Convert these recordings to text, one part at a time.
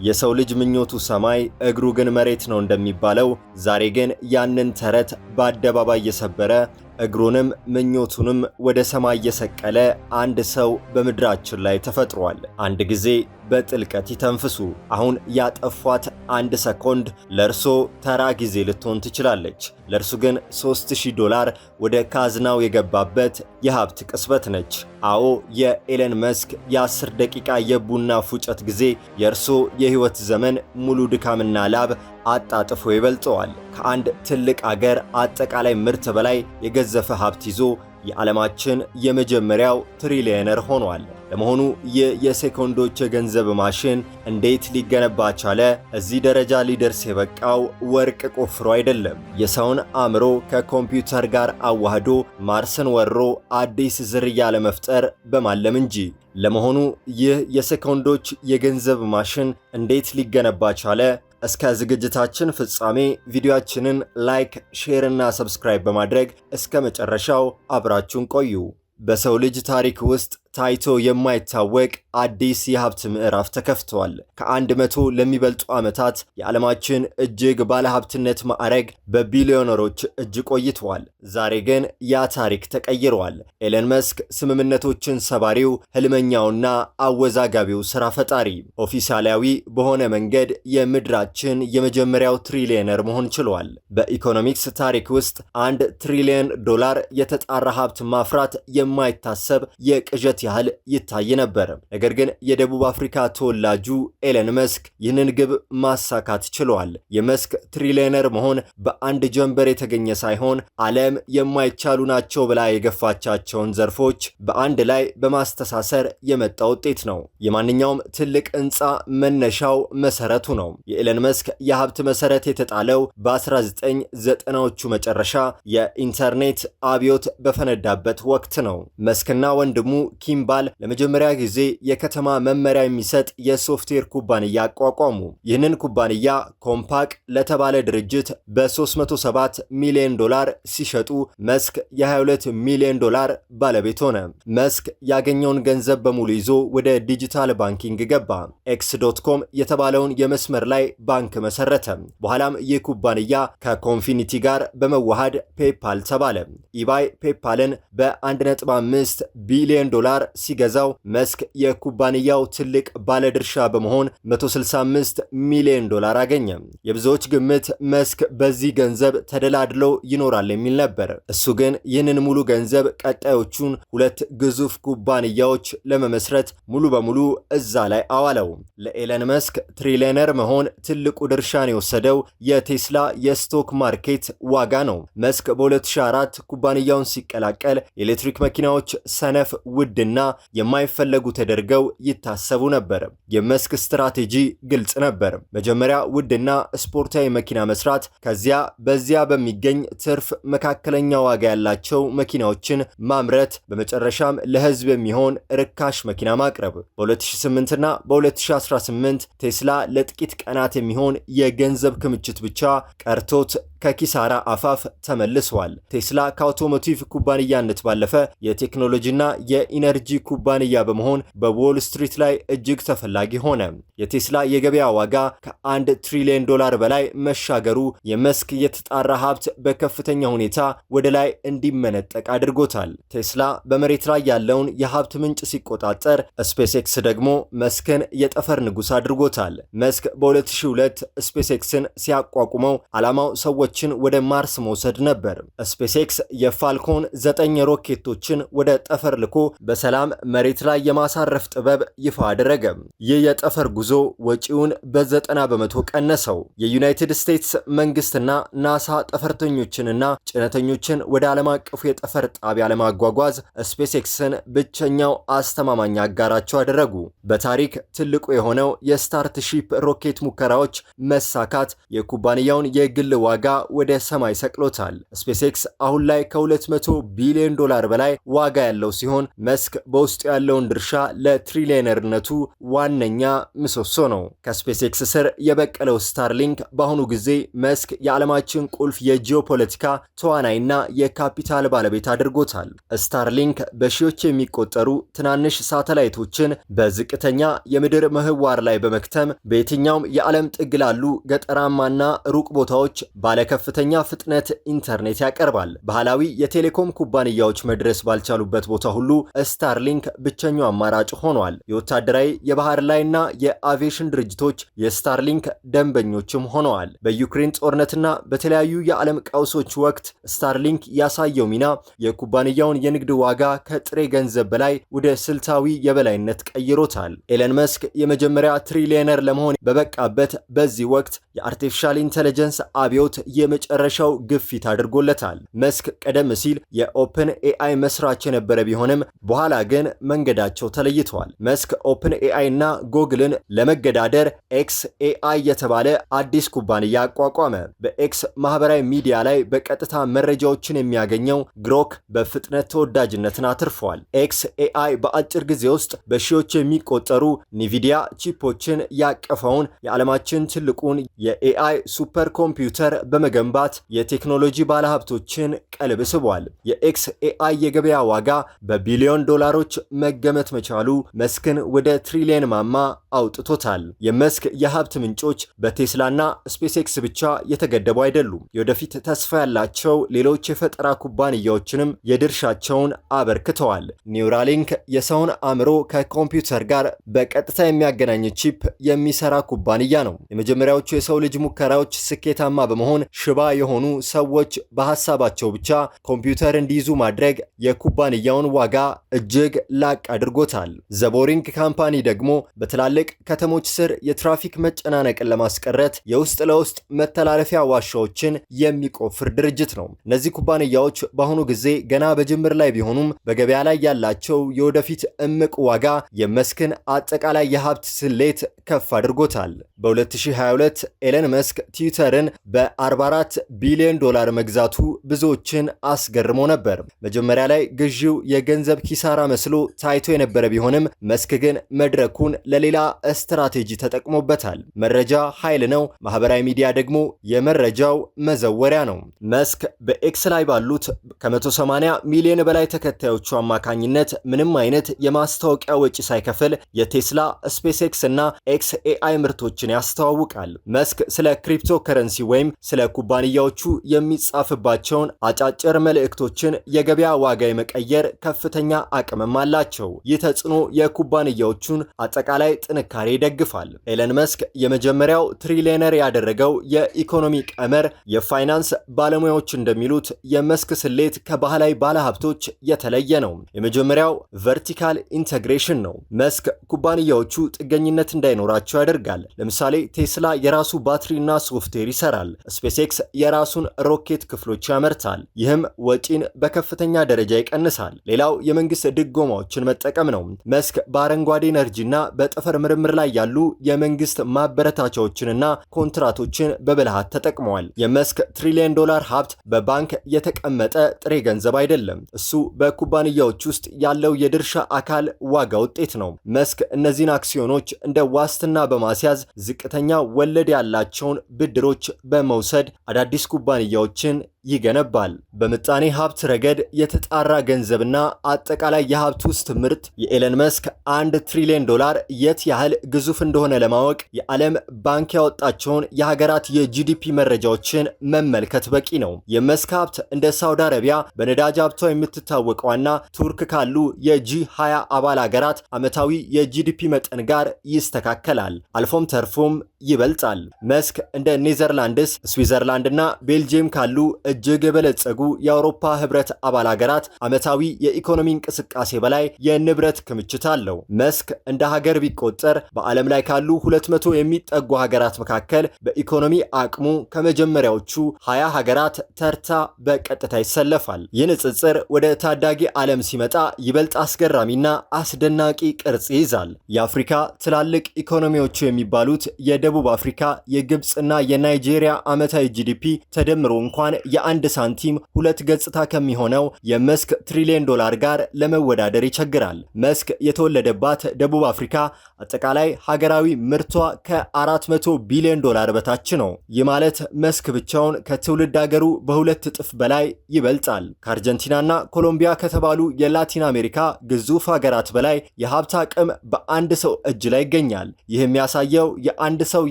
የሰው ልጅ ምኞቱ ሰማይ እግሩ ግን መሬት ነው እንደሚባለው፣ ዛሬ ግን ያንን ተረት በአደባባይ የሰበረ፣ እግሩንም ምኞቱንም ወደ ሰማይ የሰቀለ አንድ ሰው በምድራችን ላይ ተፈጥሯል። አንድ ጊዜ በጥልቀት ይተንፍሱ። አሁን ያጠፏት አንድ ሰኮንድ ለእርሶ ተራ ጊዜ ልትሆን ትችላለች። ለእርሱ ግን 3000 ዶላር ወደ ካዝናው የገባበት የሀብት ቅጽበት ነች። አዎ፣ የኤለን መስክ የ10 ደቂቃ የቡና ፉጨት ጊዜ የእርሶ የህይወት ዘመን ሙሉ ድካምና ላብ አጣጥፎ ይበልጠዋል። ከአንድ ትልቅ አገር አጠቃላይ ምርት በላይ የገዘፈ ሀብት ይዞ የዓለማችን የመጀመሪያው ትሪሊየነር ሆኗል። ለመሆኑ ይህ የሴኮንዶች የገንዘብ ማሽን እንዴት ሊገነባ ቻለ? እዚህ ደረጃ ሊደርስ የበቃው ወርቅ ቆፍሮ አይደለም። የሰውን አእምሮ ከኮምፒውተር ጋር አዋህዶ ማርስን ወሮ አዲስ ዝርያ ለመፍጠር በማለም እንጂ። ለመሆኑ ይህ የሴኮንዶች የገንዘብ ማሽን እንዴት ሊገነባ ቻለ? እስከ ዝግጅታችን ፍጻሜ ቪዲዮአችንን like፣ share እና subscribe በማድረግ እስከ መጨረሻው አብራችሁን ቆዩ። በሰው ልጅ ታሪክ ውስጥ ታይቶ የማይታወቅ አዲስ የሀብት ምዕራፍ ተከፍቷል። ከ100 ለሚበልጡ ዓመታት የዓለማችን እጅግ ባለሀብትነት ማዕረግ በቢሊዮነሮች እጅ ቆይቷል። ዛሬ ግን ያ ታሪክ ተቀይሯል። ኤለን መስክ ስምምነቶችን ሰባሪው፣ ህልመኛውና አወዛጋቢው ስራ ፈጣሪ ኦፊሴላዊ በሆነ መንገድ የምድራችን የመጀመሪያው ትሪሊየነር መሆን ችሏል። በኢኮኖሚክስ ታሪክ ውስጥ 1 ትሪሊየን ዶላር የተጣራ ሀብት ማፍራት የማይታሰብ የቅዠት ያህል ይታይ ነበር። ነገር ግን የደቡብ አፍሪካ ተወላጁ ኤለን መስክ ይህንን ግብ ማሳካት ችሏል። የመስክ ትሪሊየነር መሆን በአንድ ጀንበር የተገኘ ሳይሆን ዓለም የማይቻሉ ናቸው ብላ የገፋቻቸውን ዘርፎች በአንድ ላይ በማስተሳሰር የመጣ ውጤት ነው። የማንኛውም ትልቅ ህንፃ መነሻው መሰረቱ ነው። የኤለን መስክ የሀብት መሰረት የተጣለው በ1990ዎቹ መጨረሻ የኢንተርኔት አብዮት በፈነዳበት ወቅት ነው። መስክና ወንድሙ ኪምባል ለመጀመሪያ ጊዜ የከተማ መመሪያ የሚሰጥ የሶፍትዌር ኩባንያ አቋቋሙ። ይህንን ኩባንያ ኮምፓቅ ለተባለ ድርጅት በ307 ሚሊዮን ዶላር ሲሸጡ መስክ የ22 ሚሊዮን ዶላር ባለቤት ሆነ። መስክ ያገኘውን ገንዘብ በሙሉ ይዞ ወደ digital banking ገባ። X.com የተባለውን የመስመር ላይ ባንክ መሰረተ። በኋላም ይህ ኩባንያ ከኮንፊኒቲ ጋር በመዋሃድ ፔፓል ተባለ። ኢባይ ፔፓልን በ1.5 ቢሊዮን ዶላር ሲገዛው መስክ የኩባንያው ትልቅ ባለድርሻ በመሆን 165 ሚሊዮን ዶላር አገኘ። የብዙዎች ግምት መስክ በዚህ ገንዘብ ተደላድሎ ይኖራል የሚል ነበር። እሱ ግን ይህንን ሙሉ ገንዘብ ቀጣዮቹን ሁለት ግዙፍ ኩባንያዎች ለመመስረት ሙሉ በሙሉ እዛ ላይ አዋለው። ለኤለን መስክ ትሪሊየነር መሆን ትልቁ ድርሻን የወሰደው የቴስላ የ stock market ዋጋ ነው። መስክ በ2004 ኩባንያውን ሲቀላቀል የኤሌክትሪክ መኪናዎች ሰነፍ፣ ውድና የማይፈለጉ ተደርገው ይታሰቡ ነበር። የመስክ ስትራቴጂ ግልጽ ነበር። መጀመሪያ ውድና ስፖርታዊ መኪና መስራት፣ ከዚያ በዚያ በሚገኝ ትርፍ መካከለኛ ዋጋ ያላቸው መኪናዎችን ማምረት፣ በመጨረሻም ለሕዝብ የሚሆን ርካሽ መኪና ማቅረብ። በ2008 እና በ2018 ቴስላ ለጥቂት ቀናት የሚሆን የገንዘብ ክምችት ብቻ ቀርቶት ከኪሳራ አፋፍ ተመልሷል። ቴስላ ከ automotive ኩባንያነት ባለፈ የቴክኖሎጂና የኢነርጂ ኩባንያ በመሆን በዎል ስትሪት ላይ እጅግ ተፈላጊ ሆነ። የቴስላ የገበያ ዋጋ ከ1 ትሪሊዮን ዶላር በላይ መሻገሩ የመስክ የተጣራ ሀብት በከፍተኛ ሁኔታ ወደ ላይ እንዲመነጠቅ አድርጎታል። ቴስላ በመሬት ላይ ያለውን የሀብት ምንጭ ሲቆጣጠር፣ ስፔስ ኤክስ ደግሞ መስክን የጠፈር ንጉሥ አድርጎታል። መስክ በ2002 ስፔስ ኤክስን ሲያቋቁመው ዓላማው ሰዎችን ወደ ማርስ መውሰድ ነበር። ስፔስ ኤክስ የፋልኮን 9 ሮኬቶችን ወደ ጠፈር ልኮ በሰላም መሬት ላይ የማሳረፍ ጥበብ ይፋ አደረገ። ይህ የጠፈር ጉዞ ወጪውን በ90% ቀነሰው። የዩናይትድ ስቴትስ መንግስትና ናሳ ጠፈርተኞችንና ጭነተኞችን ወደ ዓለም አቀፉ የጠፈር ጣቢያ ለማጓጓዝ ስፔስ ኤክስን ብቸኛው አስተማማኝ አጋራቸው አደረጉ። በታሪክ ትልቁ የሆነው የስታርሺፕ ሮኬት ሙከራዎች መሳካት የኩባንያውን የግል ዋጋ ወደ ሰማይ ሰቅሎታል። ስፔስ ኤክስ አሁን ላይ ከ200 ቢሊዮን ዶላር በላይ ዋጋ ያለው ሲሆን መስክ በውስጡ ያለውን ድርሻ ለትሪሊየነርነቱ ዋነኛ ምሰሶ ነው። ከስፔስኤክስ ስር የበቀለው ስታርሊንክ በአሁኑ ጊዜ መስክ የዓለማችን ቁልፍ የጂኦፖለቲካ ተዋናይና የካፒታል ባለቤት አድርጎታል። ስታርሊንክ በሺዎች የሚቆጠሩ ትናንሽ ሳተላይቶችን በዝቅተኛ የምድር ምህዋር ላይ በመክተም በየትኛውም የዓለም ጥግ ላሉ ገጠራማና ሩቅ ቦታዎች ባለከፍተኛ ፍጥነት ኢንተርኔት ያቀርባል። ባህላዊ የቴሌኮም ኩባንያዎች መድረስ ባልቻሉበት ቦታ ሁሉ ስታርሊንክ ብቸኛው አማራጭ ሆኗል። የወታደራዊ፣ የባህር ላይና የአቪዬሽን ድርጅቶች የስታርሊንክ ደንበኞችም ሆነዋል። በዩክሬን ጦርነትና በተለያዩ የዓለም ቀውሶች ወቅት ስታርሊንክ ያሳየው ሚና የኩባንያውን የንግድ ዋጋ ከጥሬ ገንዘብ በላይ ወደ ስልታዊ የበላይነት ቀይሮታል። ኤለን መስክ የመጀመሪያ ትሪሊየነር ለመሆን በበቃበት በዚህ ወቅት የ artificial intelligence አብዮት የመጨረሻው ግፊት አድርጎለታል። መስክ ቀደም ሲል የ OpenAI መስራች የነበረ ቢሆንም በኋላ ግን መንገዳቸው ተለይተዋል። መስክ OpenAI እና ጎግልን ለመገዳደር xAI የተባለ አዲስ ኩባንያ አቋቋመ። በኤክስ ማህበራዊ ሚዲያ ላይ በቀጥታ መረጃዎችን የሚያገኘው ግሮክ በፍጥነት ተወዳጅነትን አትርፏል። xAI በአጭር ጊዜ ውስጥ በሺዎች የሚቆጠሩ ኒቪዲያ ቺፖችን ያቀፈውን የዓለማችን ትልቁን የ AI super computer በመገንባት የቴክኖሎጂ ባለሀብቶችን ቀልብ ስቧል። የ xAI የገበያ ዋጋ በቢሊዮን ዶላሮች መገመት መቻሉ መስክን ወደ ትሪሊየን ማማ አውጥቶታል። የመስክ የሀብት ምንጮች በቴስላና ስፔስኤክስ ብቻ የተገደቡ አይደሉም። የወደፊት ተስፋ ያላቸው ሌሎች የፈጠራ ኩባንያዎችንም የድርሻቸውን አበርክተዋል። ኒውራሊንክ የሰውን አእምሮ ከኮምፒውተር ጋር በቀጥታ የሚያገናኝ ቺፕ የሚሰራ ኩባንያ ነው። የመጀመሪያዎቹ የሰው ልጅ ሙከራዎች ስኬታማ በመሆን ሽባ የሆኑ ሰዎች በሀሳባቸው ብቻ ኮምፒውተር እንዲይዙ ማድረግ የኩባንያውን ዋጋ እጅግ ላቅ አድርጎታል። The Boring Company ደግሞ በትላልቅ ከተሞች ስር የትራፊክ መጨናነቅን ለማስቀረት የውስጥ ለውስጥ መተላለፊያ ዋሻዎችን የሚቆፍር ድርጅት ነው። እነዚህ ኩባንያዎች በአሁኑ ጊዜ ገና በጅምር ላይ ቢሆኑም በገበያ ላይ ያላቸው የወደፊት እምቅ ዋጋ የመስክን አጠቃላይ የሀብት ስሌት ከፍ አድርጎታል። በ2022 ኤለን መስክ ትዊተርን በ44 ቢሊዮን ዶላር መግዛቱ ብዙዎችን አስገርሞ ነበር። መጀመሪያ ላይ ግዢው የገንዘብ ኪሳራ መስሎ ታይቶ የነበረ ቢሆንም መስክ ግን መድረኩን ለሌላ ስትራቴጂ ተጠቅሞበታል። መረጃ ኃይል ነው፣ ማህበራዊ ሚዲያ ደግሞ የመረጃው መዘወሪያ ነው። መስክ በኤክስ ላይ ባሉት ከ180 ሚሊዮን በላይ ተከታዮቹ አማካኝነት ምንም አይነት የማስታወቂያ ወጪ ሳይከፍል የቴስላ፣ ስፔስኤክስ እና xAI ምርቶችን ያስተዋውቃል። መስክ ስለ ክሪፕቶ ከረንሲ ወይም ስለ ኩባንያዎቹ የሚጻፍባቸውን አጫጭር መልእክቶችን የገበያ ዋጋ የመቀየር ከፍተኛ አቅምም አላቸው። ይህ ተጽዕኖ የኩባንያዎቹን አጠቃላይ ጥንካሬ ይደግፋል። ኤለን መስክ የመጀመሪያው ትሪሊየነር ያደረገው የኢኮኖሚ ቀመር የፋይናንስ ባለሙያዎች እንደሚሉት የመስክ ስሌት ከባህላዊ ባለሀብቶች የተለየ ነው። የመጀመሪያው vertical integration ነው። መስክ ኩባንያዎቹ ጥገኝነት እንዳይኖራቸው ያደርጋል። ለምሳሌ ቴስላ የራሱ ባትሪና ሶፍትዌር ይሰራል። ስፔስኤክስ የራሱን ሮኬት ክፍሎች ያመርታል። ይህም ወጪን በከፍተኛ ደረጃ ይቀንሳል። ሌላው የመንግስት ድጎማዎችን መጠቀም ነው። መስክ በአረንጓዴ ኤነርጂና በጠፈር ምርምር ላይ ያሉ የመንግስት ማበረታቻዎችንና ኮንትራቶችን በብልሃት ተጠቅመዋል። የመስክ ትሪሊየን ዶላር ሀብት በባንክ የተቀመጠ ጥሬ ገንዘብ አይደለም። እሱ በኩባንያዎች ውስጥ ያለው የድርሻ አካል ዋጋ ውጤት ነው። መስክ እነዚህን አክሲዮኖች እንደ ዋስትና በማስያዝ ዝቅተኛ ወለድ ያላቸውን ብድሮች በመውሰድ አዳዲስ ኩባንያዎችን ይገነባል። በምጣኔ ሀብት ረገድ የተጣራ ገንዘብና አጠቃላይ የሀብት ውስጥ ምርት የኤለን መስክ 1 ትሪሊዮን ዶላር የት ያህል ግዙፍ እንደሆነ ለማወቅ የዓለም ባንክ ያወጣቸውን የሀገራት የ GDP መረጃዎችን መመልከት በቂ ነው። የመስክ ሀብት እንደ ሳውዲ አረቢያ በነዳጅ ሀብቷ የምትታወቀዋና ቱርክ ካሉ የ G20 አባል ሀገራት ዓመታዊ የ GDP መጠን ጋር ይስተካከላል። አልፎም ተርፎም ይበልጣል። መስክ እንደ ኔዘርላንድስ፣ ስዊዘርላንድ እና ቤልጅየም ካሉ እጅግ የበለጸጉ የአውሮፓ ህብረት አባል ሀገራት ዓመታዊ የኢኮኖሚ እንቅስቃሴ በላይ የንብረት ክምችት አለው። መስክ እንደ ሀገር ቢቆጠር በዓለም ላይ ካሉ 200 የሚጠጉ ሀገራት መካከል በኢኮኖሚ አቅሙ ከመጀመሪያዎቹ 20 ሀገራት ተርታ በቀጥታ ይሰለፋል። ይህ ንጽጽር ወደ ታዳጊ ዓለም ሲመጣ ይበልጥ አስገራሚና አስደናቂ ቅርጽ ይይዛል። የአፍሪካ ትላልቅ ኢኮኖሚዎቹ የሚባሉት የደቡብ የደቡብ አፍሪካ፣ የግብፅና የናይጄሪያ ዓመታዊ GDP ተደምሮ እንኳን የአንድ ሳንቲም ሁለት ገጽታ ከሚሆነው የመስክ ትሪሊየን ዶላር ጋር ለመወዳደር ይቸግራል። መስክ የተወለደባት ደቡብ አፍሪካ አጠቃላይ ሀገራዊ ምርቷ ከ400 ቢሊዮን ዶላር በታች ነው። ይህ ማለት መስክ ብቻውን ከትውልድ ሀገሩ በሁለት እጥፍ በላይ ይበልጣል። ከአርጀንቲናና ኮሎምቢያ ከተባሉ የላቲን አሜሪካ ግዙፍ ሀገራት በላይ የሀብት አቅም በአንድ ሰው እጅ ላይ ይገኛል። ይህ የሚያሳየው የአንድ ሰው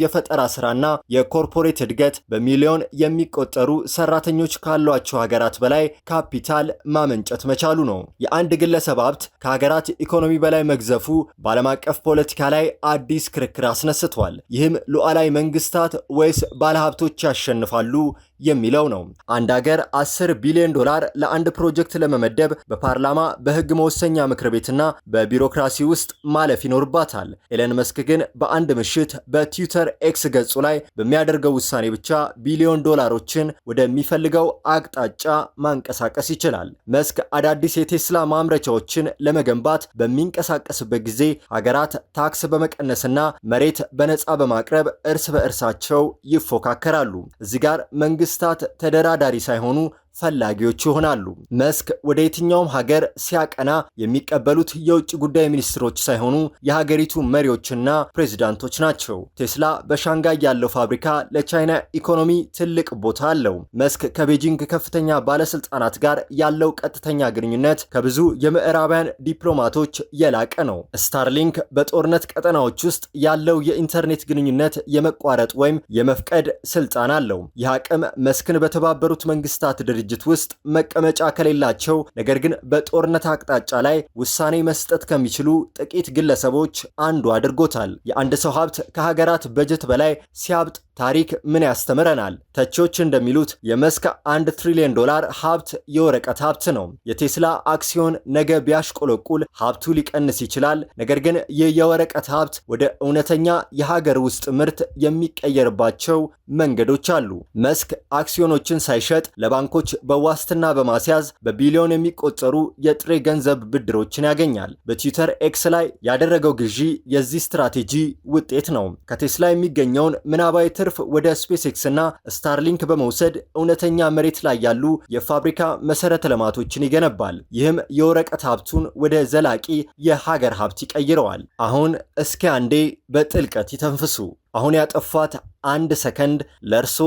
የፈጠራ ስራና የ corporate እድገት በሚሊዮን የሚቆጠሩ ሰራተኞች ካሏቸው ሀገራት በላይ ካፒታል ማመንጨት መቻሉ ነው። የአንድ ግለሰብ ሀብት ከሀገራት ኢኮኖሚ በላይ መግዘፉ በዓለም አቀፍ ፖለቲካ ላይ አዲስ ክርክር አስነስቷል። ይህም ሉዓላዊ መንግስታት ወይስ ባለሀብቶች ያሸንፋሉ የሚለው ነው። አንድ ሀገር 10 ቢሊዮን ዶላር ለአንድ ፕሮጀክት ለመመደብ በፓርላማ፣ በህግ መወሰኛ ምክር ቤትና በቢሮክራሲ ውስጥ ማለፍ ይኖርባታል። ኤለን መስክ ግን በአንድ ምሽት በትዊተር ኤክስ ገጹ ላይ በሚያደርገው ውሳኔ ብቻ ቢሊዮን ዶላሮችን ወደሚፈልገው አቅጣጫ ማንቀሳቀስ ይችላል። መስክ አዳዲስ የቴስላ ማምረቻዎችን ለመገንባት በሚንቀሳቀስበት ጊዜ ሀገራት ታክስ በመቀነስና መሬት በነፃ በማቅረብ እርስ በእርሳቸው ይፎካከራሉ። እዚህ ጋር መንግስታት ተደራዳሪ ሳይሆኑ ፈላጊዎች ይሆናሉ። መስክ ወደ የትኛውም ሀገር ሲያቀና የሚቀበሉት የውጭ ጉዳይ ሚኒስትሮች ሳይሆኑ የሀገሪቱ መሪዎችና ፕሬዚዳንቶች ናቸው። ቴስላ በሻንጋይ ያለው ፋብሪካ ለቻይና ኢኮኖሚ ትልቅ ቦታ አለው። መስክ ከቤጂንግ ከፍተኛ ባለስልጣናት ጋር ያለው ቀጥተኛ ግንኙነት ከብዙ የምዕራባውያን ዲፕሎማቶች የላቀ ነው። ስታርሊንክ በጦርነት ቀጠናዎች ውስጥ ያለው የኢንተርኔት ግንኙነት የመቋረጥ ወይም የመፍቀድ ስልጣን አለው። ይህ አቅም መስክን በተባበሩት መንግስታት ድርጅት ውስጥ መቀመጫ ከሌላቸው ነገር ግን በጦርነት አቅጣጫ ላይ ውሳኔ መስጠት ከሚችሉ ጥቂት ግለሰቦች አንዱ አድርጎታል። የአንድ ሰው ሀብት ከሀገራት በጀት በላይ ሲያብጥ ታሪክ ምን ያስተምረናል? ተቺዎች እንደሚሉት የመስክ 1 ትሪሊዮን ዶላር ሀብት የወረቀት ሀብት ነው። የቴስላ አክሲዮን ነገ ቢያሽቆለቁል ሀብቱ ሊቀንስ ይችላል። ነገር ግን ይህ የወረቀት ሀብት ወደ እውነተኛ የሀገር ውስጥ ምርት የሚቀየርባቸው መንገዶች አሉ። መስክ አክሲዮኖችን ሳይሸጥ ለባንኮች በዋስትና በማስያዝ በቢሊዮን የሚቆጠሩ የጥሬ ገንዘብ ብድሮችን ያገኛል። በትዊተር ኤክስ ላይ ያደረገው ግዢ የዚህ ስትራቴጂ ውጤት ነው። ከቴስላ የሚገኘውን ምናባዊ ትርፍ ወደ ስፔስ ኤክስ እና ስታርሊንክ በመውሰድ እውነተኛ መሬት ላይ ያሉ የፋብሪካ መሰረተ ልማቶችን ይገነባል። ይህም የወረቀት ሀብቱን ወደ ዘላቂ የሀገር ሀብት ይቀይረዋል። አሁን እስኪ አንዴ በጥልቀት ይተንፍሱ። አሁን ያጠፏት አንድ ሰከንድ ለእርሶ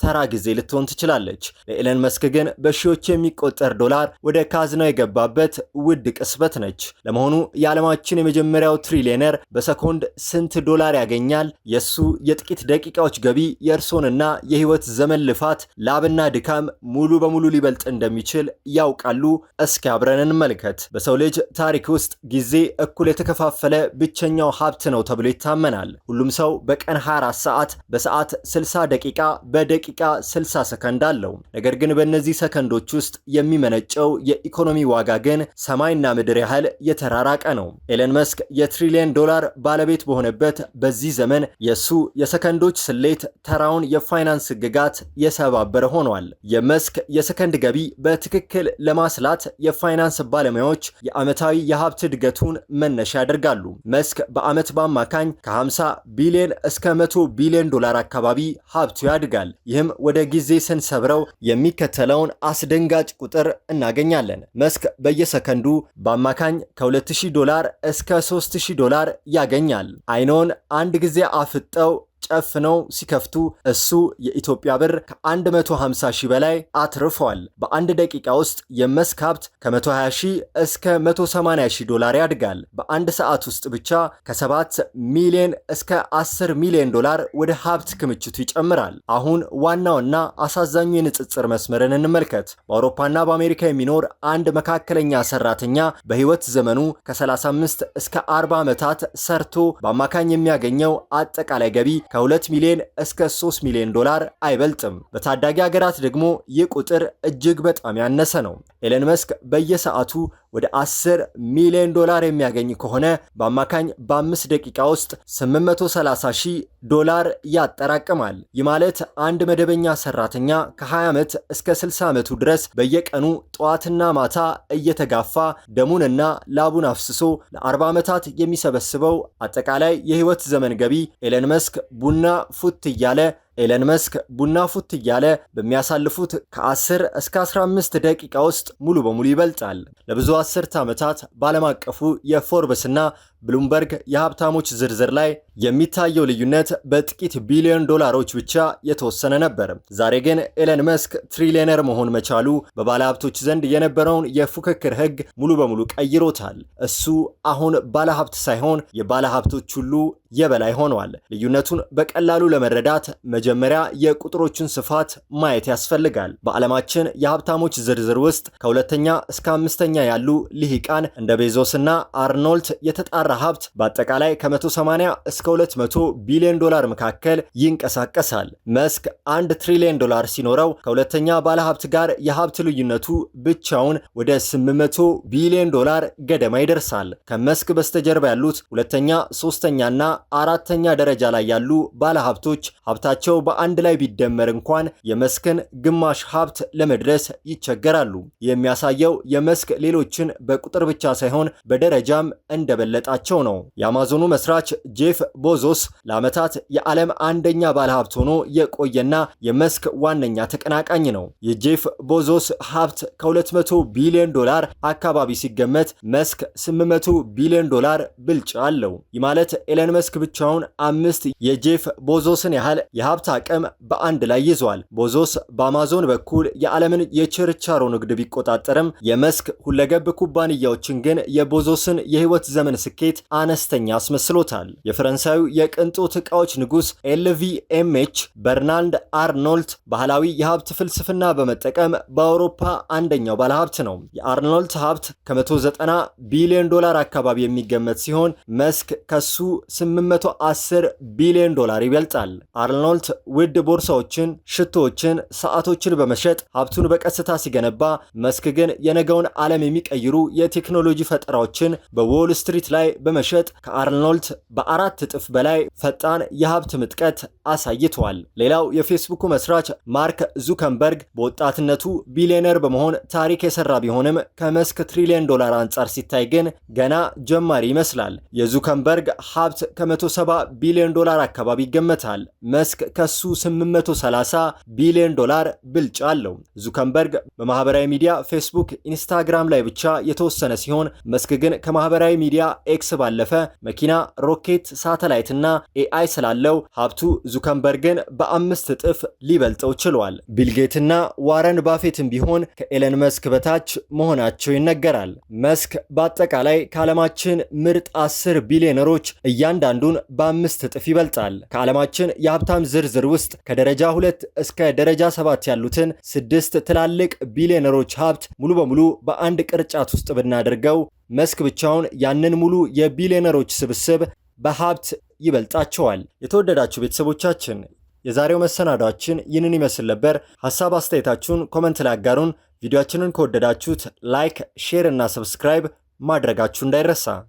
ተራ ጊዜ ልትሆን ትችላለች። ለኤለን መስክ ግን በሺዎች የሚቆጠር ዶላር ወደ ካዝናው የገባበት ውድ ቅጽበት ነች። ለመሆኑ የዓለማችን የመጀመሪያው ትሪሊየነር በሰኮንድ ስንት ዶላር ያገኛል? የእሱ የጥቂት ደቂቃዎች ገቢ የእርሶንና የህይወት ዘመን ልፋት፣ ላብና ድካም ሙሉ በሙሉ ሊበልጥ እንደሚችል ያውቃሉ? እስኪ አብረን እንመልከት። በሰው ልጅ ታሪክ ውስጥ ጊዜ እኩል የተከፋፈለ ብቸኛው ሀብት ነው ተብሎ ይታመናል። ሁሉም ሰው በቀን 24 ሰዓት፣ በሰዓት 60 ደቂቃ፣ በደቂቃ 60 ሰከንድ አለው። ነገር ግን በእነዚህ ሰከንዶች ውስጥ የሚመነጨው የኢኮኖሚ ዋጋ ግን ሰማይና ምድር ያህል የተራራቀ ነው። ኤለን መስክ የትሪሊየን ዶላር ባለቤት በሆነበት በዚህ ዘመን የሱ የሰከንዶች ስሌት ተራውን የፋይናንስ ሕግጋት የሰባበረ ሆኗል። የመስክ የሰከንድ ገቢ በትክክል ለማስላት የፋይናንስ ባለሙያዎች የዓመታዊ የሀብት እድገቱን መነሻ ያደርጋሉ። መስክ በዓመት በአማካኝ ከ50 ቢሊዮን እስከ 100 ቢሊዮን ዶላር አካባቢ ሀብቱ ያድጋል። ይህም ወደ ጊዜ ስንሰብረው የሚከተለውን አስደንጋጭ ቁጥር እናገኛለን። መስክ በየሰከንዱ በአማካኝ ከ2000 ዶላር እስከ 3000 ዶላር ያገኛል። አይኖን አንድ ጊዜ አፍጠው ጨፍነው ሲከፍቱ እሱ የኢትዮጵያ ብር ከ150 ሺህ በላይ አትርፏል። በአንድ ደቂቃ ውስጥ የመስክ ሀብት ከ120 ሺህ እስከ 180 ሺህ ዶላር ያድጋል። በአንድ ሰዓት ውስጥ ብቻ ከ7 ሚሊዮን እስከ 10 ሚሊዮን ዶላር ወደ ሀብት ክምችቱ ይጨምራል። አሁን ዋናውና አሳዛኙ የንጽጽር መስመርን እንመልከት። በአውሮፓና በአሜሪካ የሚኖር አንድ መካከለኛ ሰራተኛ በህይወት ዘመኑ ከ35 እስከ 40 ዓመታት ሰርቶ በአማካኝ የሚያገኘው አጠቃላይ ገቢ ከ2 ሚሊዮን እስከ 3 ሚሊዮን ዶላር አይበልጥም። በታዳጊ ሀገራት ደግሞ ይህ ቁጥር እጅግ በጣም ያነሰ ነው። ኤለን መስክ በየሰዓቱ ወደ 10 ሚሊዮን ዶላር የሚያገኝ ከሆነ በአማካኝ በ5 ደቂቃ ውስጥ 830 ሺህ ዶላር ያጠራቅማል። ይህ ማለት አንድ መደበኛ ሰራተኛ ከ20 ዓመት እስከ 60 ዓመቱ ድረስ በየቀኑ ጠዋትና ማታ እየተጋፋ ደሙንና ላቡን አፍስሶ ለ40 ዓመታት የሚሰበስበው አጠቃላይ የህይወት ዘመን ገቢ ኤለን መስክ ቡና ፉት እያለ በሚያሳልፉት ከ10 እስከ 15 ደቂቃ ውስጥ ሙሉ በሙሉ ይበልጣል። ለብዙ አስርት ዓመታት በዓለም አቀፉ የፎርብስና ብሉምበርግ የሀብታሞች ዝርዝር ላይ የሚታየው ልዩነት በጥቂት ቢሊዮን ዶላሮች ብቻ የተወሰነ ነበር። ዛሬ ግን ኤለን መስክ ትሪሊየነር መሆን መቻሉ በባለሀብቶች ዘንድ የነበረውን የፉክክር ሕግ ሙሉ በሙሉ ቀይሮታል። እሱ አሁን ባለሀብት ሳይሆን የባለሀብቶች ሁሉ የበላይ ሆኗል። ልዩነቱን በቀላሉ ለመረዳት መጀመሪያ የቁጥሮቹን ስፋት ማየት ያስፈልጋል። በዓለማችን የሀብታሞች ዝርዝር ውስጥ ከሁለተኛ እስከ አምስተኛ ያሉ ልሂቃን እንደ ቤዞስና አርኖልት የተጣራ ሀብት በአጠቃላይ ከ180 እስከ 200 ቢሊዮን ዶላር መካከል ይንቀሳቀሳል። መስክ 1 ትሪሊዮን ዶላር ሲኖረው ከሁለተኛ ባለሀብት ጋር የሀብት ልዩነቱ ብቻውን ወደ 800 ቢሊዮን ዶላር ገደማ ይደርሳል። ከመስክ በስተጀርባ ያሉት ሁለተኛ፣ ሶስተኛና አራተኛ ደረጃ ላይ ያሉ ባለሀብቶች ሀብታቸው በአንድ ላይ ቢደመር እንኳን የመስክን ግማሽ ሀብት ለመድረስ ይቸገራሉ። የሚያሳየው የመስክ ሌሎችን በቁጥር ብቻ ሳይሆን በደረጃም እንደበለጣቸው ነው። የአማዞኑ መስራች ጄፍ ቦዞስ ለዓመታት የዓለም አንደኛ ባለሀብት ሆኖ የቆየና የመስክ ዋነኛ ተቀናቃኝ ነው። የጄፍ ቦዞስ ሀብት ከ200 ቢሊዮን ዶላር አካባቢ ሲገመት መስክ 800 ቢሊዮን ዶላር ብልጫ አለው። ይህ ማለት ኤለን መስክ ብቻውን አምስት የጄፍ ቦዞስን ያህል የሀብት አቅም በአንድ ላይ ይዟል። ቦዞስ በአማዞን በኩል የዓለምን የችርቻሮ ንግድ ቢቆጣጠርም የመስክ ሁለገብ ኩባንያዎችን ግን የቦዞስን የህይወት ዘመን ስኬት አነስተኛ አስመስሎታል። የፈረንሳዩ የቅንጦት ዕቃዎች ንጉሥ ኤልቪኤምኤች በርናርድ አርኖልት ባህላዊ የሀብት ፍልስፍና በመጠቀም በአውሮፓ አንደኛው ባለሀብት ነው። የአርኖልት ሀብት ከ190 ቢሊዮን ዶላር አካባቢ የሚገመት ሲሆን መስክ ከሱ 810 ቢሊዮን ዶላር ይበልጣል። አርኖልት ውድ ቦርሳዎችን፣ ሽቶዎችን፣ ሰዓቶችን በመሸጥ ሀብቱን በቀስታ ሲገነባ፣ መስክ ግን የነገውን ዓለም የሚቀይሩ የቴክኖሎጂ ፈጠራዎችን በዎል ስትሪት ላይ በመሸጥ ከአርኖልት በ4 እጥፍ በላይ ፈጣን የሀብት ምጥቀት አሳይቷል። ሌላው የፌስቡኩ መስራች ማርክ ዙከርበርግ በወጣትነቱ ቢሊዮነር በመሆን ታሪክ የሰራ ቢሆንም ከመስክ ትሪሊዮን ዶላር አንጻር ሲታይ ግን ገና ጀማሪ ይመስላል። የዙከርበርግ ሀብት ከ170 ቢሊዮን ዶላር አካባቢ ይገመታል። መስክ ከሱ 830 ቢሊዮን ዶላር ብልጫ አለው። ዙከርበርግ በማህበራዊ ሚዲያ ፌስቡክ፣ ኢንስታግራም ላይ ብቻ የተወሰነ ሲሆን መስክ ግን ከማህበራዊ ሚዲያ ኤክስ ባለፈ መኪና፣ ሮኬት፣ ሳተላይትና AI ስላለው ሀብቱ ዙከርበርግን በ5 እጥፍ ሊበልጠው ችሏል። ቢልጌትና ዋረን ባፌትም ቢሆን ከኤለን መስክ በታች መሆናቸው ይነገራል። መስክ በአጠቃላይ ከዓለማችን ምርጥ 10 ቢሊዮነሮች እያንዳንዱን በ5 እጥፍ ይበልጣል። ከዓለማችን የሀብታም ዝርዝር ውስጥ ከደረጃ 2 እስከ ደረጃ 7 ያሉትን 6 ትላልቅ ቢሊዮነሮች ሀብት ሙሉ በሙሉ በአንድ ቅርጫት ውስጥ ብናደርገው መስክ ብቻውን ያንን ሙሉ የቢሊዮነሮች ስብስብ በሀብት ይበልጣቸዋል። የተወደዳችሁ ቤተሰቦቻችን፣ የዛሬው መሰናዷችን ይህንን ይመስል ነበር። ሀሳብ አስተያየታችሁን comment ላይ አጋሩን። ቪዲዮአችንን ከወደዳችሁት like፣ share እና subscribe ማድረጋችሁ እንዳይረሳ።